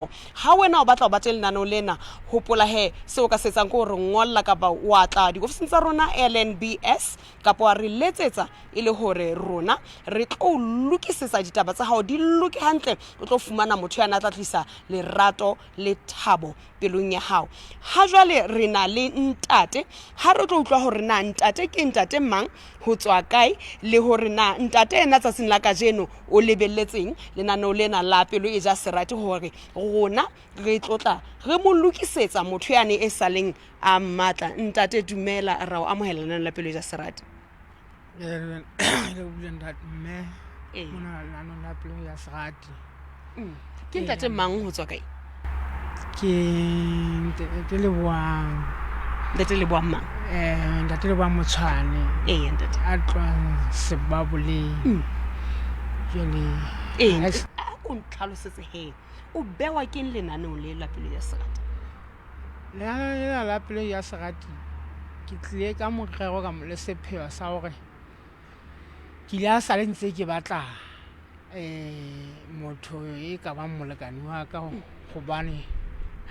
Ha wena o batla ho ba teng lenaneong lena, hopola he seo o ka se etsang ke ho re ngolla kapa wa tla diofising tsa rona LNBS kapa wa re letsetsa e le hore rona re tlo o lokisetsa ditaba tsa hao di loke hantle, o tlo fumana motho yana a tla tlisa lerato le thabo pelong ya hao. Ha jwale re na le ntate, ha re tlo utlwa hore na ntate ke ntate mang, ho tswa kae, le hore na ntate ena tsatsing la kajeno o lebelletseng lenaneo lena la Pelo e ja Serati, hore rona re tlotla re mo lokisetsa motho yane e saleng a mmatla. Ntate dumela, ra o amohela lenaneo la Pelo e ja Serati. Mme mona lenaneo la Pelo ya Serati. Ke ntate mang, ho tswa kae? Ke Ntate Leboang. Ntate Leboang mang? Ntate Leboang Motshwane. Ee, ntate. A tloang Sebaboleng. Jwale Ee, a ko ntlhalosetse he, o bewa keng lenaneong le la Pelo ya Serati? Lenaneo lena la Pelo ya Serati ke tlile ka morero ka le sepheo sa hore ke ile a sale ntse ke batla motho e ka bang molekane wa ka, hobane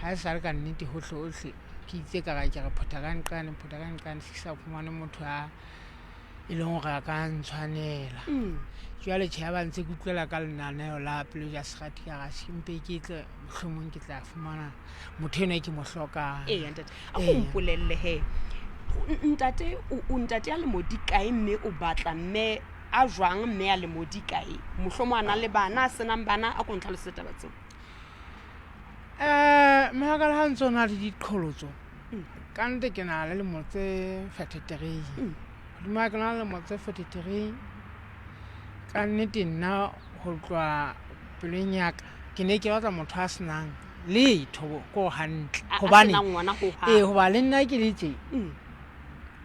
ha e sale ka nnete hohle hohle ke itse ka ra ke re photha ka nqane, photha ka nqane, se ke sa fumane motho a e leng hore a ka ntshwanela. Jwale tjhe, ya ba ntse ke utlwela ka lenaneo la Pelo ja Serati, ka ra mpe ke tle, mohlomong ke tla fumana motho enwa e ke mo hlokang. Ee ntate, a ko mpolelle he, ntate o ntate ya lemo di kae, mme o batla mme a jwang, mme a lemo di kae, mohlomong a na le bana, a senang bana? A ko ntlhalosetse taba tseo. Mme wa ka, le ha ntse o na le diqholotso, ka nnete ke na le lemo tse 43. Hodima ke na le lemo tse 43, ka nnete nna ho tloha pelong ya ka ke ne ke batla motho a senang letho, ko hantle, hobane senang ngwana ho hang. Ee, hoba le nna ke le tje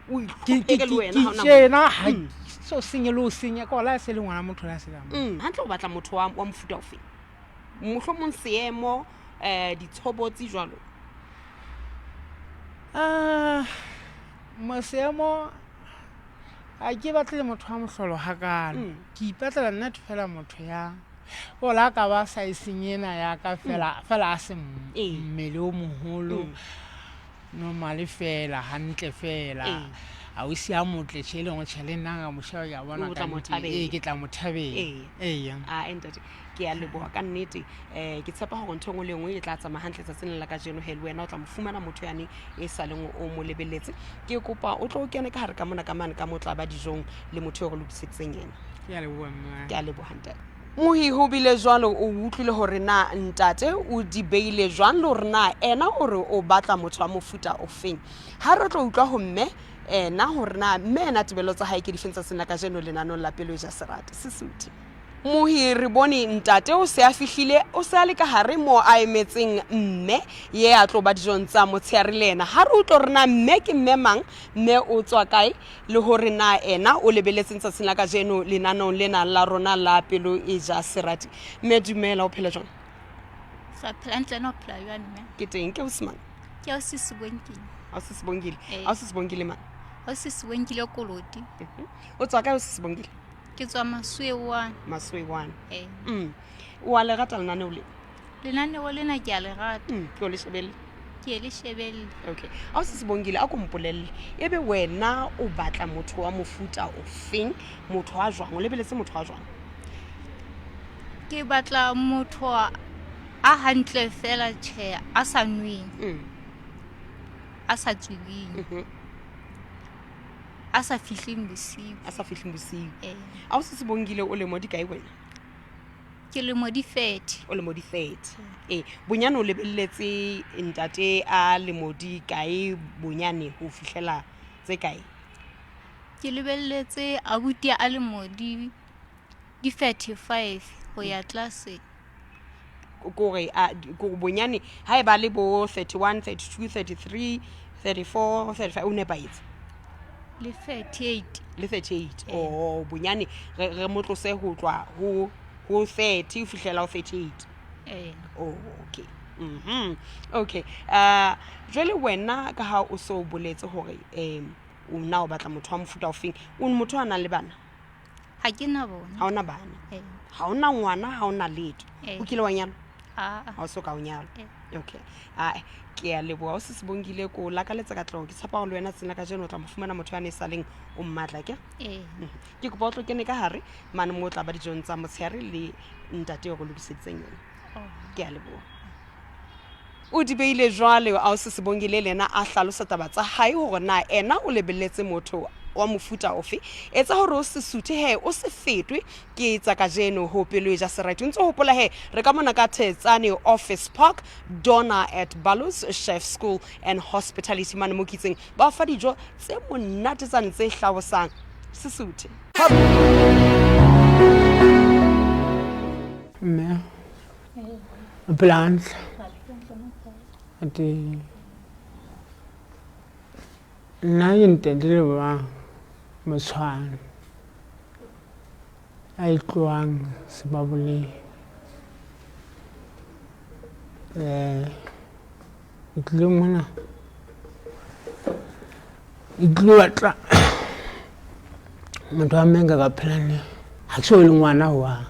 O ke itlhopheke le wena, ha ona tjena ha so senye le ho senya ka la se le ngwana motho la se la. Hantle, o batla motho wa mofuta ofe? Mohlomong seemo, ditshobotsi jwalo. Ah, mo seemo a ke batle le motho wa mohlolo hakalo. Ke ipatlela nna fela motho ya o la ka ba size-eng ena ya ka fela, fela a se mmele o moholo, normal fela, hantle fela. A o sia motle tjhe, e leng hore tjhe le nna nka mo sheba ke a bona O tla ka mo nnete, thabela. Ee, ke tla mo thabela. Ee. A ntate, ke a leboha ka nnete. Ke tshepa hore ntho e nngwe le e nngwe e tla tsamaya hantle tsatsing lena la kajeno he, le wena o tla mo fumana motho yane e sa leng o mo lebeletse. Ke kopa o tlo o kene ka hare ka mona ka mane ka mo tla ba dijong le motho eo re lokiseditseng yena. Ke a leboha mme. Ke a leboha ntate. Mohi, ho bile jwalo, o utlwile hore na ntate o di beile jwang le hore na ena o re o batla motho wa mofuta ofeng. Ha re tlo utlwa ho mme ena hore na mme ena tebello tsa hae ke difeng tsatsing la kajeno lenanong la Pelo e ja Serati. Sesuthe. Mohi, re bone ntate o se a fihlile, o se a le ka hare moo a emetseng mme ye a tlo ba dijong tsa motshehare le ena. Ha re utlwe hore na mme ke mme mang, mme o tswa kae, le hore na ena o lebeletseng tsatsing la kajeno lenaneong lena la rona la Pelo e ja Serati. Mme dumela, o phela jwang? Sa phela hantle, na o phela jwang mme? Ke teng, ke ausi mang? Ke ausi Sibongile. Ausi Sibongile. Ee. Ausi Sibongile mang? Ausi Sibongile Koloti. O tswa kae ausi Sibongile? Ke tswa Masuewane. Masuewane. Ee. O a le rata lenaneo le? Lenaneo lena ke a le rata. Ke o le shebelle? Ke le shebelle. Okay. Ausi Sibongile, a ko mpolelle, ebe wena o batla motho wa mofuta ofeng, motho wa jwang, o lebeletse motho wa jwang? Ke batla motho a hantle fela tjhe, a sa nweng. A sa tsubing. A sa fihleng bosiu. A sa fihleng bosiu. Ee. Ausi Sibongile, o lemo di kae wena? Ke lemo di 30. O lemo di 30. Ee, bonyane o lebelletse ntate a lemo di kae bonyane ho fihlela tse kae? Ke lebelletse abuti a lemo di 35 ho ya tlase. Kore a kore bonyane ha e ba le bo 31, 32, 33, 34, 35 o nepahetse? Le 38. Le 38. Oh, bonyane re mo tlose ho tloha ho 30 ho fihlela ho 38. Ee. Oh, okay. Okay. Jwale wena ka ha o so boletse hore o na o batla motho wa mofuta ofeng, o motho a nang le bana? Ha ke na bona. Ha ona bana. Ee. Ha ona ngwana, ha ona letho. Ee. O kile wa nyalwa? Aa. Ga o so ka o nyalwa? Ee. Okay, ae, ke a leboga. O se se bongile, ko lakaletsa katlogo. Ke tshepa gore le wena tsena ka jeno o tla mo fumana motho ya ne e saleng o mmatla ke. Ee. Ke kopa o tlo kene ka gare mane mo o tla ba dijong tsa motshehare le ntate yo go lokiseditseng yone. Oh. Ke a leboga. O di beile jwale a o se sebongile le ena a hlalosa taba tsa hae hore na ena o lebelletse motho wa mofuta ofe. Etsa hore o se suthe he, o se fetwe ke tsa kajeno ho Pelo e Ja Serati. O ntso hopola he re ka mona ka Thetsane Office Park, Donna at Balos Chef School and Hospitality, mane mo kitseng ba fa dijo tse monate tsane tse hlabosang. Se suthe. Mme o phela hantle? Ate nna ke ntate Lebohang Motshwane a e tlohang sebaboleng. Ke tlile mona, ke tlilo batla motho wa mme nka ka phelang le. Ha ke so be le ngwana hohang.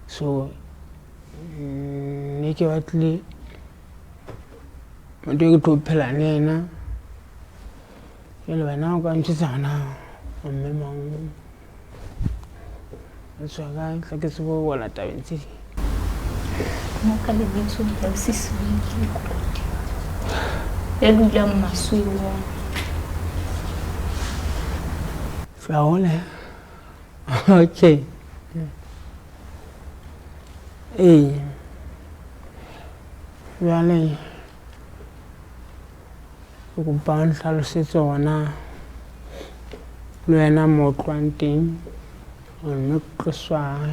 So ne ke batlile motho e ke tlo phela le yena. Jwale wena o ka ntjwetsa hore na o mme mang, o tswa kae, tla ke tsebe ho wela tabeng tse ding. Nna ka lebitso ke ausi Sebiki Lekoti, ya dulang Masuwong. Tswa hole. Okay. Ee. Jwale ke kopa o nhlalosetse hore na le wena mo o tlohang teng, o no tloswa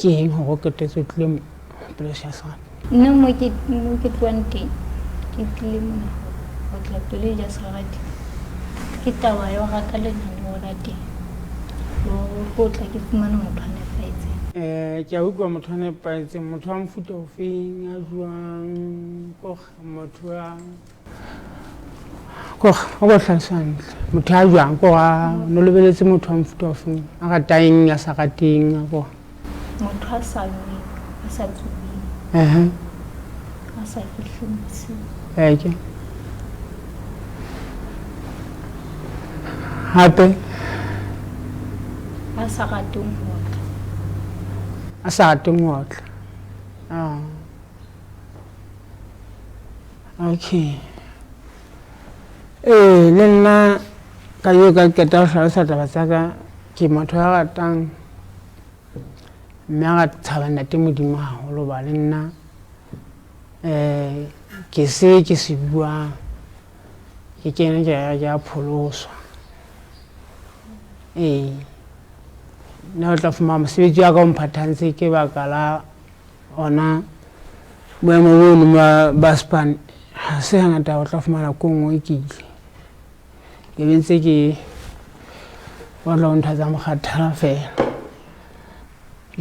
ke eng hore o qetetse o tlile Pelo ya Serati? Nna mo ke tlohang teng, ke tlile mona ho tla Pelo ya Serati. Ke taba ya ho rata lenaneo la teng, le hore ho tla ke fumane motho a nepahetseng. Ke a utlwa, motho a nepahetseng, motho wa mofuta ofeng, a jwang, kore motho wa kore o ko hlalosa hantle, motho a jwang, kore a no lebeletse motho wa mofuta ofeng, a ratang eng, a sa rateng, a kore. Motho a sa nweng, a sa tsubeng, a sa fihleng bosiu. Ee, ke hape a sa rateng ho otla. A sa rateng ho otla. Ah. Okay. Ee, le nna ka yo ka qeta ho hlalosa taba tsa ka, ke motho ya ratang mme a tshaba ntate Modimo haholo, ba le nna ke se ke se buang, ke kene ke ya ke a pholoswa. Ee, nna o tla fumana mosebetsi wa ka o mphathantse ke baka la ona boemo bono ba span. Ha se hangata o tla fumana ko nngwe ke ile, ke be ntse ke batla ho ntho tsa mokgathala fela.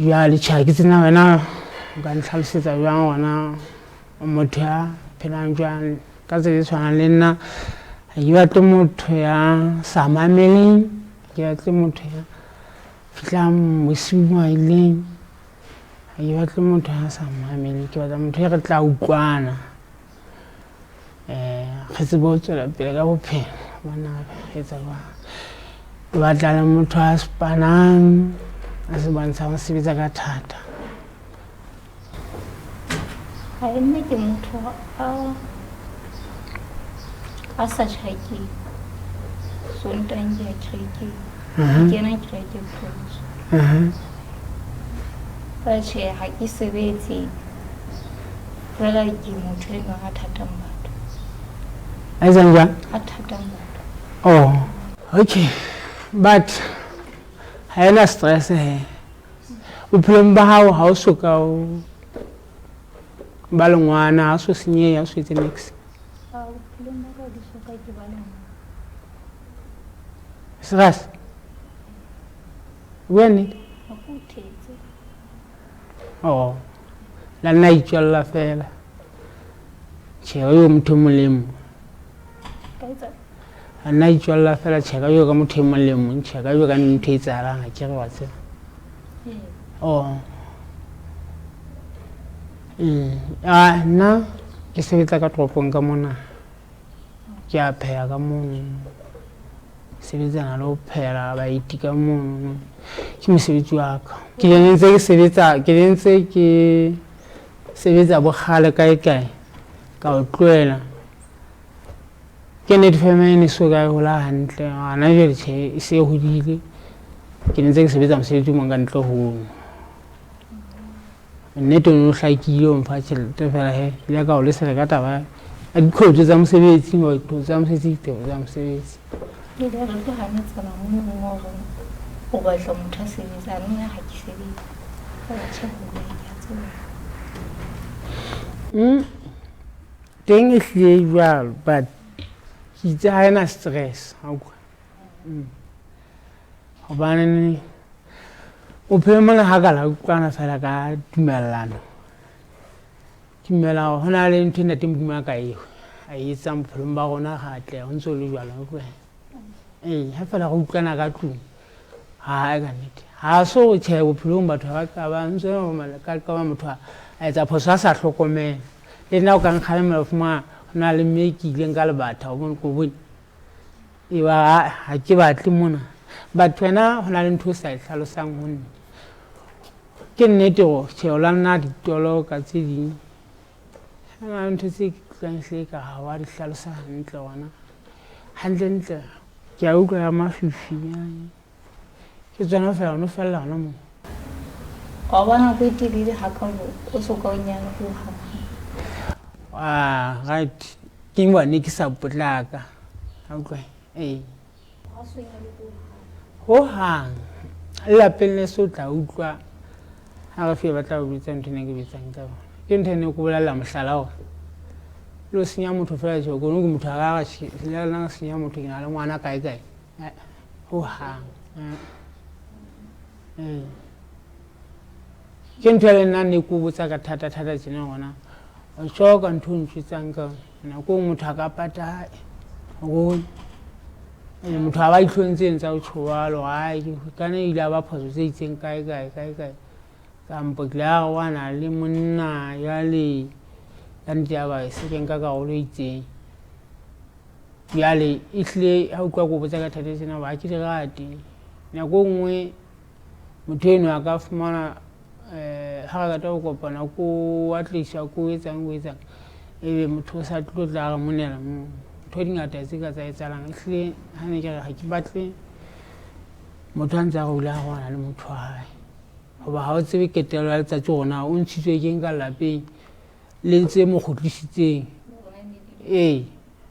Jwale tjhe, ha ke tsena wena o ka ntlhalosetsa jwang hona motho ya phelang jwang ka tsela e tshwanang le nna. Ha ke batle motho ya sa mameleng, ha ke batle motho ya fihlang bosiu maileng, ha ke batle motho ya sa mameleng. Ke batla motho e re tla utlwana, re tsebe ho tswela pele ka bophelo. Bona re etsa jwang. Ke batla le motho a spanang, a se bontshang ho sebetsa ka thata. Ha nna ke motho a sa tjhakeng. Sontang ke ya kerekeng. Ke kena kereke pholoso. Ba tjhe, ha ke sebetse. Fela ke motho enwa a thatang batho. A etsang jwang? A thatang batho. Oh, okay. But ha ena stress he. Bophelong ba hao ha o so ka o ba le ngwana, ha o so senyehe, ha o so etse niks. Ah, bophelong ba ka ha ke so ka ke ba le ngwana. Serious? Bua nnete? Ha ke o thetse. Oh, la nna itswella fela. Tjhe, o motho e mong le e mong. Ka etsa? A nna itswella fela, tjhe, ka jwalo ka motho e mong le e mong, tjhe, ka jwalo ka ntho e etsahalang, ha ke re wa tseba. Ee. Oh. Ee, a nna ke sebetsa ka toropong ka mona, ke a pheha ka mono, sebetsana le ho phehela baeti ka mono, ke mosebetsi wa ka. Ke ne ntse ke sebetsa, ke ne ntse ke sebetsa bo kgale kae kae, ka o tlohela. Ke nnete feme e ne so ka e hola hantle, hona jwale tjhe e se e hodile. Ke ne ntse ke sebetsa mosebetsi o mong ka ntle ho ono. Nnete o ne o hlakile o mpha tjhelete fela he, ke ile ka o lesela ka taba ya diqholotso tsa mosebetsi, ngoba diqholotso tsa mosebetsi ke diqholotso tsa mosebetsi. Ke ile re tlo hanetsana mono hore o batla motho a sebetsang, nna ha ke sebetse. Feela tjhe ho bua ke a tseba. Teng e hlile e jwalo, but ke itse ha ena stress, ha utlwa. Hobane bophelong mona ha ka la utlwana fela ka tumellano, tumela hore ho na le ntho e ntate Modimo a ka e a e etsang bophelong ba rona ra atleha ho ntse ho le jwalo. Ee, ha fela re utlwana ka tlung, hae ka nnete. Ha se hore tjhe bophelong batho ha ba qabang, ntse ka qabang motho a etsa phoso a sa hlokomela. Le nna o ka nkgalemela o fumana ho na le mme ke ileng ka lebatha o bone ko bone. E ba ha ke batle mona. But wena ho na le ntho o sa e hlalosang ho nna. Ke nnete hore tjhe o la nna ditolo ka tse ding. Ho na le ntho tse ke utlwang ehlile ka ha wa di hlalosa hantle gona. Hantle-ntle ke a utlwa ya mafifi. Ke tsona fela o no fella hona moo. Wa bona nako e telele hakalo o so ka o nyala ho hang. Ah, right. Ke ngoba ne ke sa potlaka. Ha utlwa? Ee. Ho hang. Le lapeng leso o tla utlwa ha re fihla ba tla o jwetsa ntho ena ke jwetsang ka yona. Ke ntho ene ke bolella mohlala hore le ho senya motho fela tjhe, kono ke motho a ka re tjhe, le nna senya motho ke na le ngwana kae kae. Ho hang. Ee. Ke ntho e le nna ne ke o botsa ka thata thata tjena gona. O sure ka ntho o ntjwetsang ka yona. Nako e nngwe motho a ka pata hae. O motho a ba itlhong tse ntsa o tjho jwalo, hae kana ile a ba phoso tse itseng kae kae kae kae. Kampo ke la re wa na le monna jwale ka nnete ya ba se ke nka karolo e itseng. Jwale ehlile ha utlwa ke o botsa ka thata tsena hoba ha ke di rate. Nako e nngwe motho eno a ka fumana ha re qeta ho kopana ko atlehisa ko etsang ko etsang, ebe motho o sa tlo tla re monela moo. Ntho di ngata tse ka tsa etsahalang. Ehlile ha ne ke re ha ke batle motho a ntse a re o ile a roana le motho wa hae. Hoba ha o tsebe qetello ya letsatsi hore na o ntshitswe keng ka lapeng le ntse mo kgutlisitseng. Ee,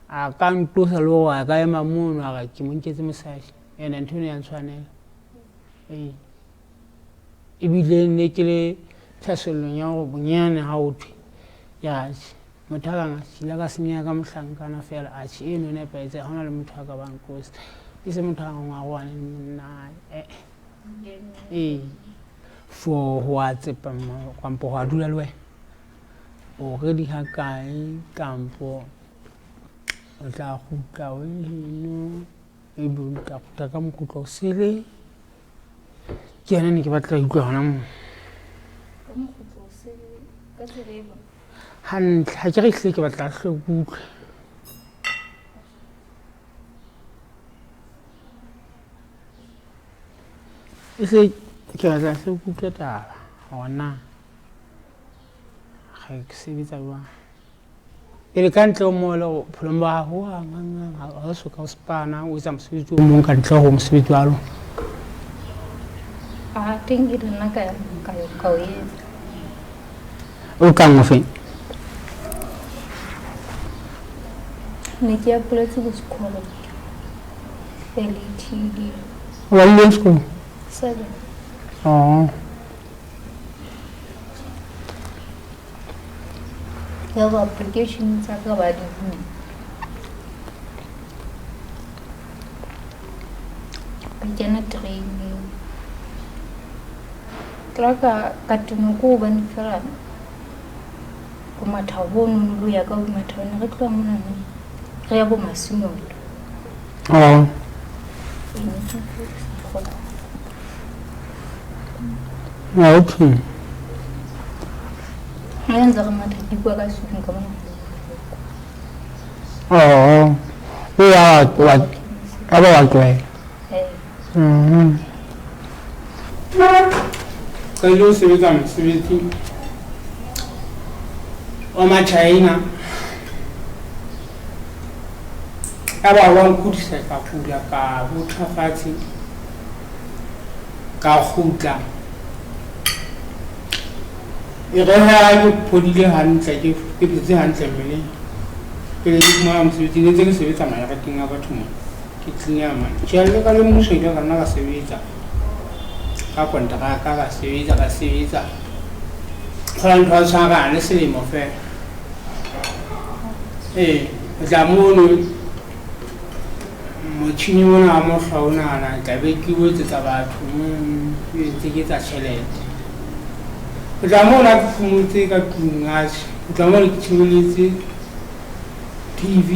a ka ntlosa le hore a ka ema mono a re ke mo nketse mosadi. Ene ntho eno ya ntshwanela. Ee. Ebile ne ke le thasellong ya hore bonyane ha ho thwe ya atjhe motho a kang atjhe ile ka senyeha ka mohlankana fela atjhe eno e nepahetse ha hona le motho a ka bang qosa. E se motho a kang wa roane le monna hae. Ee. For ho a tsepama kampo ho a dula le wena. O ready ha kae kampo o tla kgutla o heno ebe o tla kgutla ka mokgutlo o sele. Ke yona ne ke batla ho utlwa hona moo. Ka mokgutlo o sele ka tsela e jwang? Hantle, ha ke re ehlile ke batla hle ke utlwe. Ehlile ke batla hle ke utlwe taba hore na re sebetsa jwang. Pele ka ntle ho moo le hore bophelong ba hao hohang hang hang ha o soka o spana o etsa mosebetsi o mong ka ntle ho mosebetsi wa lona. A teng ke le nna ka ka ka o etsa. O kang o feng? Ne ke apoletse bo sekolo. LTD. O badile sekolo? 7. Oh. Ya ba application tsa ka ba di hula. Ka kena training. Ke la ka ka tenwa ke hobane fela ho matha hono lo ya ka ho matha ne re tloha mona re ya bo Masimong. Oh. Okay. Ha ntse re matha ke kwa ka sukung ka bona. Oh. Ya wa wa ba wa tlohela. Eh. Qadile ho sebetsa mosebetsi wa Machina. Ya ba wa nkudisa ka kula ka botha fatshe ka kgutla. E re ha ke phodile hantle ke phetse hantle mmeleng. Pele ke fumana mosebetsi ne ntse ke sebetsa majareteng a batho mona. Ke cleaner mane. Tjhe le ka le mmuso ile ka nna ka sebetsa ka konteraka ka sebetsa ka sebetsa. Thola ntho ya tshwarana le selemo fela. Ee, ho tla mono motjhini ona wa mohlwa onana tla be ke o etsetsa batho mono ke ntse ke etsa tjhelete. Ho tla mono ha ke phomotse ka tlung atjhe, ho tla mono ke tshebeletse TV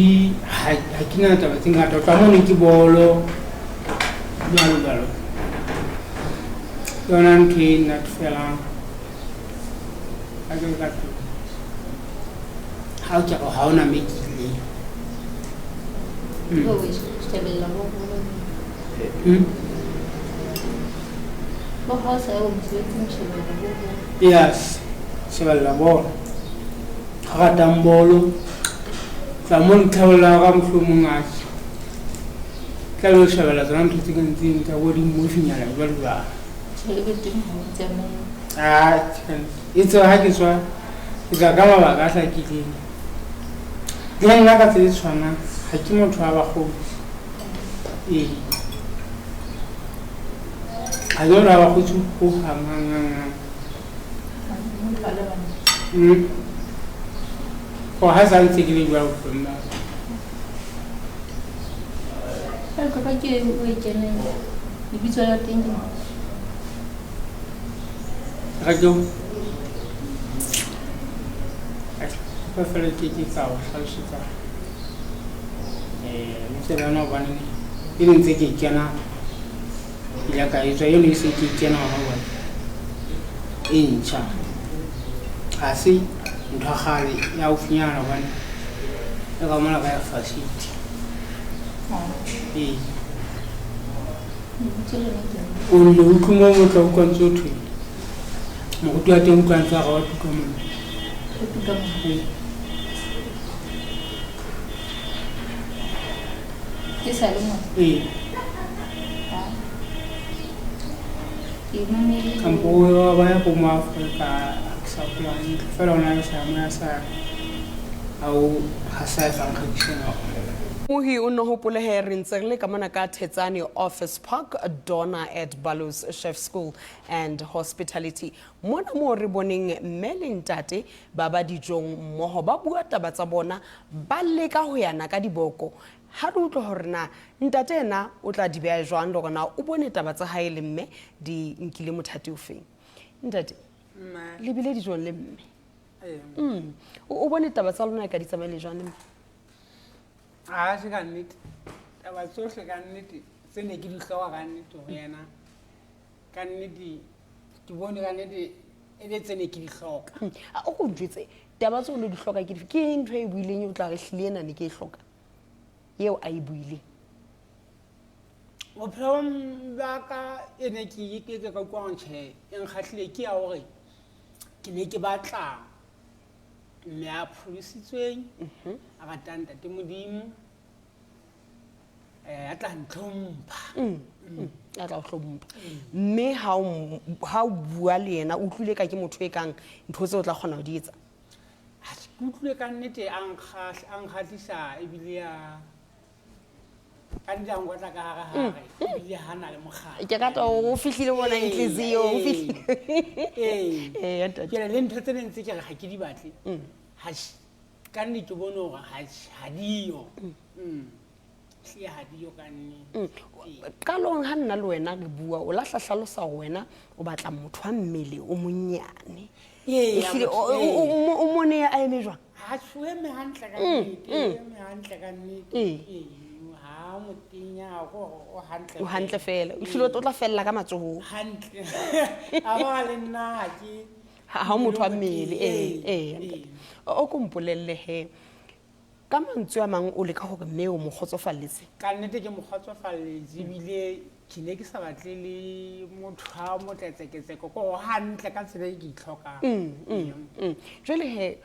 ha ke na taba tse ngata. Ho tla mono ke bolo jwalo jwalo. Ke yona ntho e nnatefelang ha ke le ka tlung. Ha o ke re ha hona mo ke ileng. O shebella bo bolo. Bo ha o sa ye mosebetsing o shebella bo bolo. Yes, shebella bolo. Ga ratang bolo. Tla mo ntlhabolla ka mohlomong atjhe. Tla be o shebella tsona ntho tse kang tseno tsa bo di-movie-nyana jwalo jwalo. Tjhe ebe teng ha o tsamaye. Atjhe, e tswe ha ke tswa ke tswa ka mabaka a hlakileng. Le nna ka tsela e tshwanang ha ke motho wa bakgotsi. Ee. Ha ke motho wa bakgotsi hohang hang hang hang. Motho a le bang. Hore ha sa ntse ke le jwalo bophelong ba ka. Jwale papa ke eo o e keneng. Lebitso la teng ke mang? Radio. Ka fela ke ke ka o hlalosetsa lebitso la yona hobane e ne ntse ke kena ke ile ka e tswa eno e se ke kena hona jwale e ntjha. Ha se ntho ya kgale ya haufinyana hobane e ka mona ka ya facility. Ee. Lebitso lona ke mang? O nne utlwe moo o tla utlwa ntse ho thwe moruti wa teng utlwa ntse a re wa tuka mollo. O tuka mollo. Ee. Ke sa le ngwana. Ee. Ha. Ke mamele. Kampo ba ya ko mo Afrika ha ke sa hopola hantle. Feela hona le seyalemoya sa ao ha sa etsang kgakisano. Mohi o nno hopole he re ntse re le ka mona ka Thetsane Office Park, Donna at Balos Chef School and Hospitality. Mona moo re boneng mme le ntate ba ba dijong mmoho ba bua taba tsa bona ba leka ho yana ka diboko. Ha re utlwe hore na ntate ena o tla di beha jwang le hore na o bone taba tsa hae le mme di nkile mothati o feng. Ntate, le bile dijong le mme. O bone taba tsa lona e ka di tsamaile jwang le mme? Atjhe ka nnete, taba tsohle ka nnete tse ne ke di hloka ka nnete ho yena. Ka nnete ke bone ka nnete e le tse ne ke di hloka. A o ko njwetse taba tseo o di hloka ke dife? Ke eng ntho e buileng eo tla re hlile ena ne ke e hloka? Eo a e buileng. Bophelong ba ka e ne ke ke ka utlwa tjhe e nkgahlile ke ya hore ke ne ke batla mme a pholositsweng a ratang ntate Modimo a tla ntlhompha. A tla o hlompha. Mme ha o bua le yena o utlwile ka ke motho e kang ntho tseo o tla kgona ho di etsa? Atjhe, ke utlwile ka nnete a nkgahlisa ebile a ka nnete a nkotla ka hare hare ebile ha na le mokgatlo. Ke rata hore o fihlile mona Inhliziyo, o fihlile. Ee. Ee, ntate. Ke le ntho tse neng tse ke re ha ke di batle. Ha ka nnete ke bone hore ha diyo. Hlile ha diyo ka nnete. Qalong ha nna le wena re bua, o lahla hlalosa hore wena o batla motho wa mmele o monyane. Ee, Ehlile, motho, ee. o mone a eme jwang? Ha o eme hantle ka nnete, o eme hantle ka nnete. Ee. Ee, ha motenya o hantle. O hantle fela. O hlile o tla fella ka matsohong. Hantle. A ba le nna ha ke Ha o motho wa mmele, ee, ee. O ko mpolelle he, ka mantswe a mang o leka hore mme o mo kgotsofalletse? Ka nnete ke mo kgotsofalletse, ebile ke ne ke sa batle le motho a motletseketseko, ko go hantle ka tsela e ke itlhokang. Jwale he,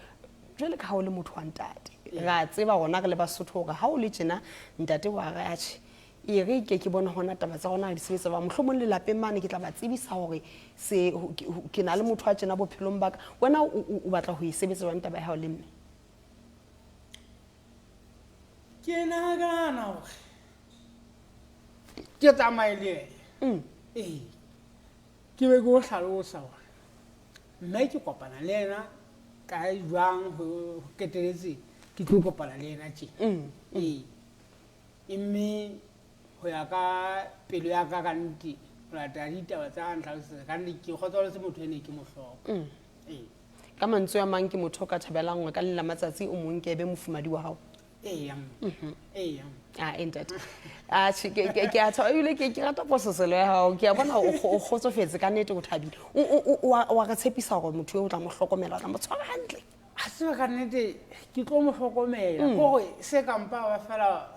jwale ka ha o le motho wa ntate, ra tseba rona re le Basotho hore ha o le tjena ntate wa re atjhe, e re ke ke bone hona taba tsa rona di sebetsa ba mohlomong lelapeng mane ke tla ba tsebisa hore se ke na le motho a tjena bophelong ba ka. Wena o batla ho e sebetsa jwang taba ya hao le mme? Ke nahana hore ke tsamaye le yena. Ee, ke be ke o hlalosa hore mme ke kopana le yena kae jwang, ho qeteletse ke tlo kopana le yena tjena. Ee, mme ho ya ka pelo ya ka, ka nnete ho latela ditaba tsa ntlhalosetsa, ka nnete ke kgotsofaletse motho ene ke mo hloka. Ee. Ka mantswe a mang ke motho o ka thabelang hore ka le la matsatsi o mong ke be mofumadi wa hao? Ee, ee. Ah, e ntate. Atjhe, ke a thaba ebile ke rata pososelo ya hao. Ke a bona o kgotsofetse ka nnete, o thabile. O a re tshepisa hore motho eo o tla mo hlokomela, o tla mo tshwara hantle? A tseba ka nnete ke tlo mo hlokomela. Ke hore se ka mpa ba fela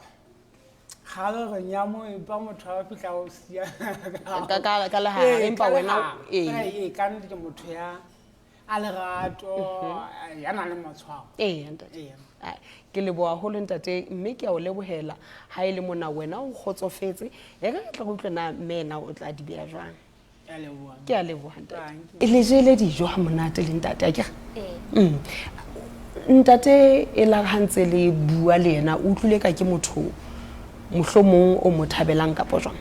ga re re nyamo, empa motho ha fihla o siya ka lehare, empa wena, ee. Ee, ka nnete ke motho ya a lerato, ya nang le matshwao. Ee, ntate. Ee. Ai, ke leboha haholo ntate, mme ke a o lebohela ha e le mona wena o kgotsofetse. E re re tla re utlwe na mme ena o tla di beha jwang. Ke a leboha. Ke a leboha ntate. E le jele dijo ha monate le ntate, akere? Ee. Ntate e la ha ntse le bua le yena, o utlwile ka ke motho mohlomong o mo thabelang kapo jwang?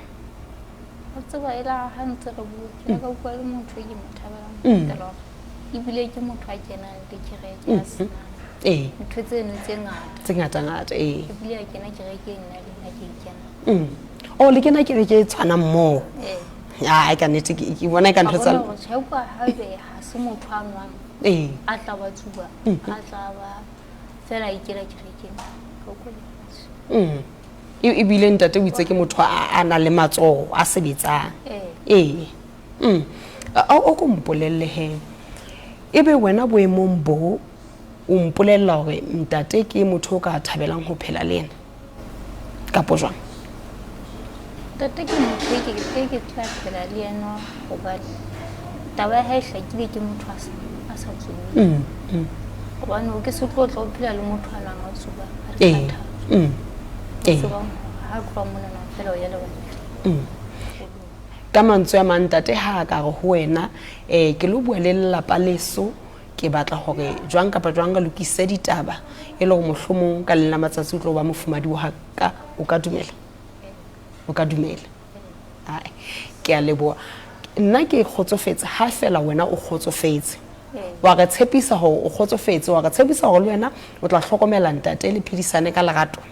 O tseba e la ha ntse re bua, ke ka utlwa le motho e ke mo thabelang ho fetela hore ebile ke motho a kenang le kereke a senang ntho tseno tse ngata. Tse ngata-ngata, ee. Ebile a kena kereke nna le nna ke e kenang. O le kena kereke e tshwanang moo? Ee. Ai, ka nnete ke bona e ka ntho tsa Ka bona hore tjhe, utlwa haebe ha se motho a nwang, a tla ba tsuba, a tla ba fela a ikela kerekeng. Ka utlwa lefatshe. Ebile ntate o itse ke motho a nang le matsoho a sebetsang. Ee. Ee. O ko mpolelle he, ebe wena boemong bo o mpolella hore ntate ke motho o ka thabelang ho phela le yena kapo jwang? Ntate ke motho e ke tla phela le yena hobane taba ya hae e hlakile, ke motho a sa tsubeng. Hobane o ke se tlo tla o phela le motho a nang a tsuba, a re kgathatso. Tsebang hore ha tloha monana fela o ya lebaleng. Ka mantswe a mang ntate ha a ka re ho wena, ke lo bua le lelapa leso, ke batla hore jwang kapa jwang re lokise ditaba e le hore mohlomong ka leng la matsatsi o tlo ba mofumadi wa ka, o ka dumela? O ka dumela? Ai, ke a leboha. Nna ke kgotsofetse ha fela wena o kgotsofetse. Wa re tshepisa hore o kgotsofetse, wa re tshepisa hore le wena o tla hlokomela ntate le phedisane ka lerato.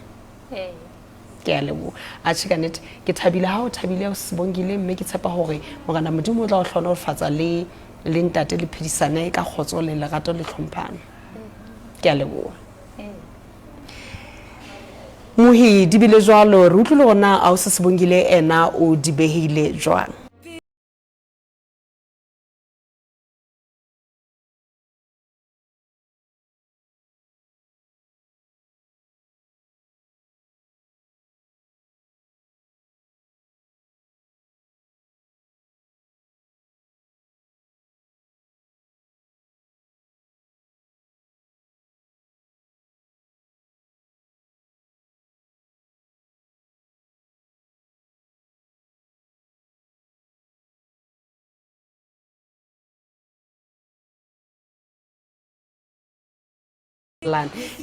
Ke a leboha. Atjhe, ka nnete ke thabile ha o thabile o Sibongile, mme ke tshepa hore Morena Modimo o tla o hlohonolofatsa le le ntate le phedisane ka kgotso le lerato le tlhomphano. Ke a leboha. Mohi di bile jwalo, re utlwile hore na ausi Sibongile ena o di behile jwang.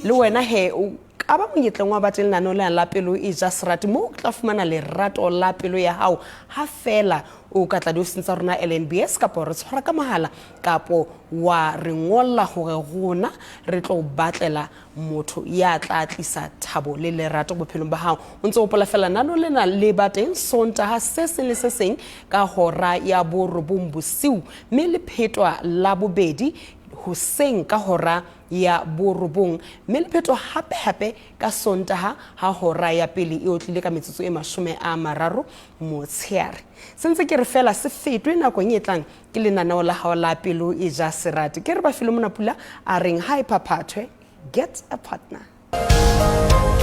Le wena he o ka ba monyetleng wa batle lenaneo lena la Pelo e ja Serati, moo o tla fumana lerato la pelo ya hao ha fela o ka tla diofising tsa rona LNBS, kapo re tshwara ka mohala, kapo wa re ngolla hore rona re tlo batlela motho ya tla tlisa thabo le lerato bophelong ba hao. O ntse o hopola fela lenaneo lena le ba teng Sontaha se seng le se seng ka hora ya 9 bosiu, mme le phetwa la bobedi hoseng ka hora ya borobong, mme lepheto hape hape ka Sontaha ha hora ya pele e otlile ka metsotso e 30 motsheare. Se ntse ke re fela se fetwe nakong e tlang ke lenaneo la hao la Pelo e ja Serati. Ke re ba file Monapula a reng ha e phaphathwe, get a partner.